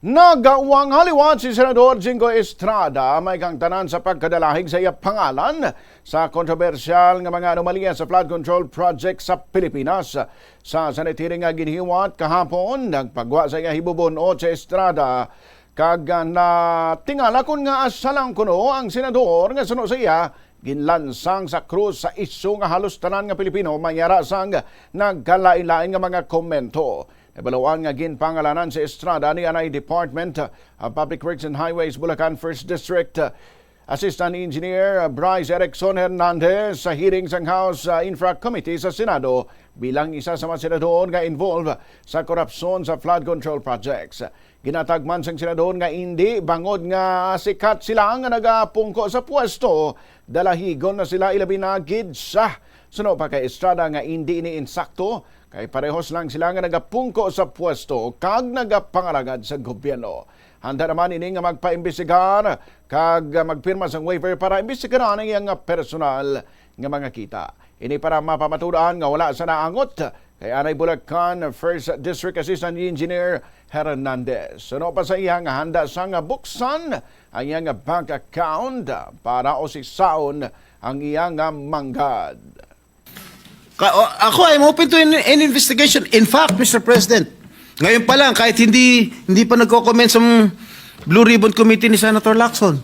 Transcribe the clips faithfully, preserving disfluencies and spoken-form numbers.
Nagawang haliwat si Senador Jinggoy Estrada, may kang tanan sa pagkadalahig sa iya pangalan sa kontrobersyal nga mga anomalya sa flood control project sa Pilipinas. Sa sanitary nga ginhiwat kahapon, nagpagwa sa iya hibubon-ot si Estrada, kag, ah, natingala kon ngaa asa lang kuno ang senador nga suno sa iya ginlansang sa krus sa isyu nga halos tanan nga Pilipino may ara sang nagkalain-lain nga mga komento. Nabaluan nga ginpangalanan si Estrada ni anay Department of Public Works and Highways, Bulacan First District, uh, Assistant Engineer, uh, Bryce Erickson Hernandez sa hearing sang House, uh, Infra Committee sa Senado bilang isa sa mga senador nga involved sa korupsyon sa flood control projects. Ginatag man sang senador nga indi bangod nga sikat sila nga nagapungko sa pwesto, dalahigon na sila, ilabi na gid sa suno pa kay Estrada nga indi ini insakto, kay parehos lang sila nga nagapungko sa pwesto kag nagapangalagad sa gobyerno. Handa naman ini nga magpaimbestigar kag magpirma sang waiver para imbestigaran ang iyang personal nga mga kita. Ini para mapamatud-an nga wala sa naangot kay anay Bulacan First District Assistant Engineer Hernandez. Suno pa sa iya nga handa sa nga buksan ang iyang bank account para usisaon ang iyang manggad. Ka- o- ako, I'm open to an, an investigation. In fact, Mister President, ngayon pa lang, kahit hindi hindi pa nagko-comment sa Blue Ribbon Committee ni Senator Lacson,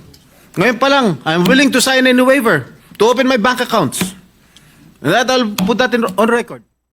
ngayon pa lang, I'm willing to sign any waiver to open my bank accounts. And that, I'll put that in, on record.